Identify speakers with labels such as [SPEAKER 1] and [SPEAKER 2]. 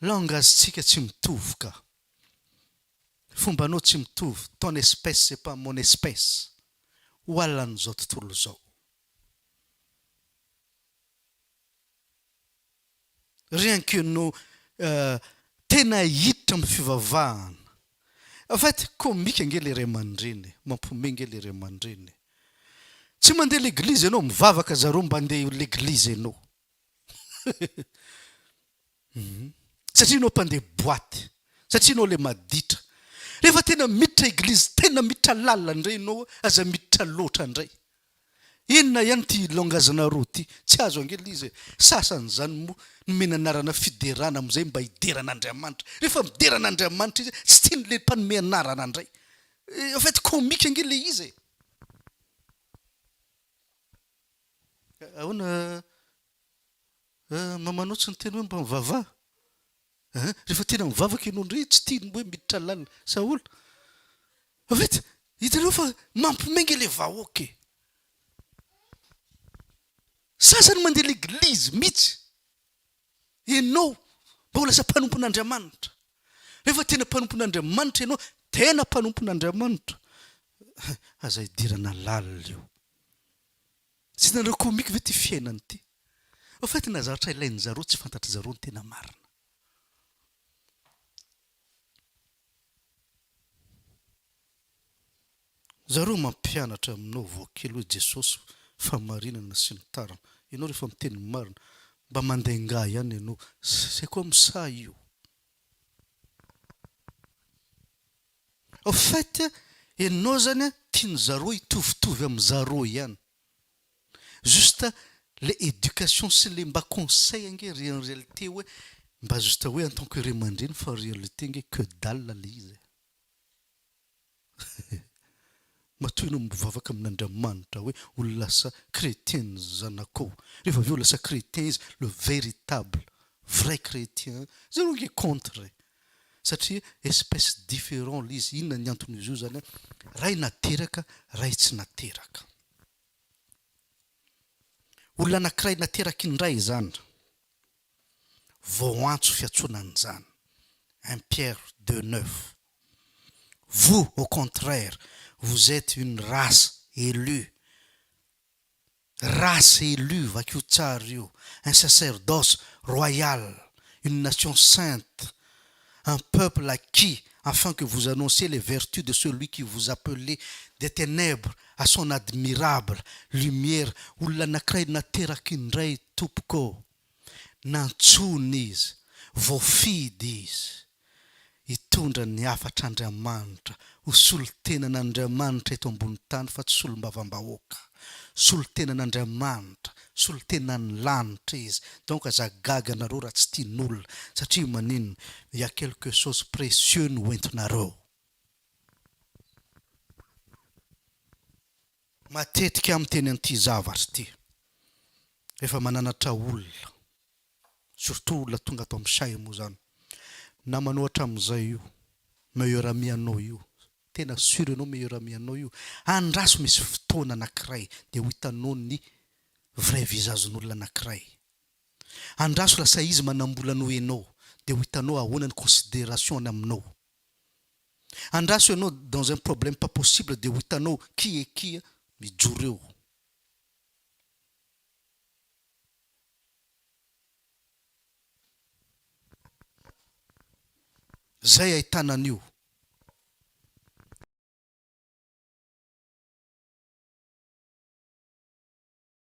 [SPEAKER 1] Langage-tsika tsy mitovy ka. Fombanao tsy mitovy, ton espèce c'est pas mon espèce. Ho halan'izao tontolo izao. Rien que no tena hiditra amin'ny fivavahana. En fait, comique ange le ray aman-dreny e, mampiomehy ange le ray aman-dreny e. Tsy mandeha l'église ianao, mivavaka zareo mba handeha l'église ianao. Satria ianao mpandeha boite, satria ianao le maditra. Rehefa tena miditra eglise, tena miditra lalina indray ianao, aza miditra loatra indray. Inona ihany ity langage-nareo ity? Tsy azo ange ilay izy e. Sasany izany moa nomena anarana fiderana amin'izay mba hidera an'Andriamanitra. Rehefa midera an'Andriamanitra izy, tsy tian'ilay mpanome anarana indray. En fait comique ange ilay izy e. Ahoana mamanao tsy niteny hoe mba mivavaha? Hein? Rehefa tena mivavaka ianao indray tsy tiany hoe miditra lalina. Sahola. En fait, hitanareo fa mampimenga ilay vahoaka e. Sasany mandeha l'église mihitsy. Ianao mba ho lasa mpanompon'Andriamanitra. Rehefa tena mpanompon'Andriamanitra ianao, tena mpanompon'Andriamanitra. Aza idirana lalina io. Tsy hitanareo comique ve ty fiainana ity? Au fait na zavatra ilain'ny zareo tsy fantatry zareo ny tena marina. Zareo mampianatra aminao vao kely hoe Jesosy fahamarinana sy ny tariny. Ianao rehefa miteny ny marina mba mandaingaha ihany ianao. C'est comme ça io. Au fait ianao zany tiany zareo hitovitovy am zareo ihany. Juste le éducation sy le mba conseil ange ry en réalité hoe mba juste hoe en tant que ray aman-dreny fa en réalité ange que dalle le izy e. Matoa ianao mivavaka amin'Andriamanitra hoe ho lasa chrétien ny zanakao, rehefa avy eo lasa chrétien izy, le véritable vrai chrétien, zay aloha ange contre e! Satria espèce différent le izy, inona ny anton'izy io zany an, ray nateraka, ray tsy nateraka. Olona anakiray nateraka indray izany vao antso fiantsoana an'izany, un Pierre de neuf. Vous au contraire, vous etes une race élue, race élue, vakio tsara io, un sacerdoce royal, une nation sainte, un peuple acquis, afin que vous annonciez les vertus de celui qui vous appelait des ténèbres à son admirable lumière, olona anakiray nateraka indray tompoko ô, nantsoina izy, voafidy izy hitondra ny hafatr'Andriamanitra, ho solontenan'Andriamanitra eto ambony tany fa tsy solombavambahoaka, solontenan'Andriamanitra, solontenan'ny lanitra izy, donc aza gaga nareo raha tsy tian'olona satria maninona, il y a quelque chose précieux no hoentinareo. Matetika aho miteny an'ity zavatra ity rehefa mananatra olona, surtout olona tonga ato amin'ny chaire moa zany, namanao hatramin'izay io, meilleur ami anao io, tena sur ianao meilleur ami anao io, andraso misy fotoana anakiray dia ho hitanao ny vrai visage-n'olona anakiray, andraso lasa izy manambola noho ianao dia ho hitanao ahoana ny consideration-ny aminao. Andraso ianao dans un problème pas possible dia ho hitanao qui est qui mijoro eo. Zay ahitana an'io.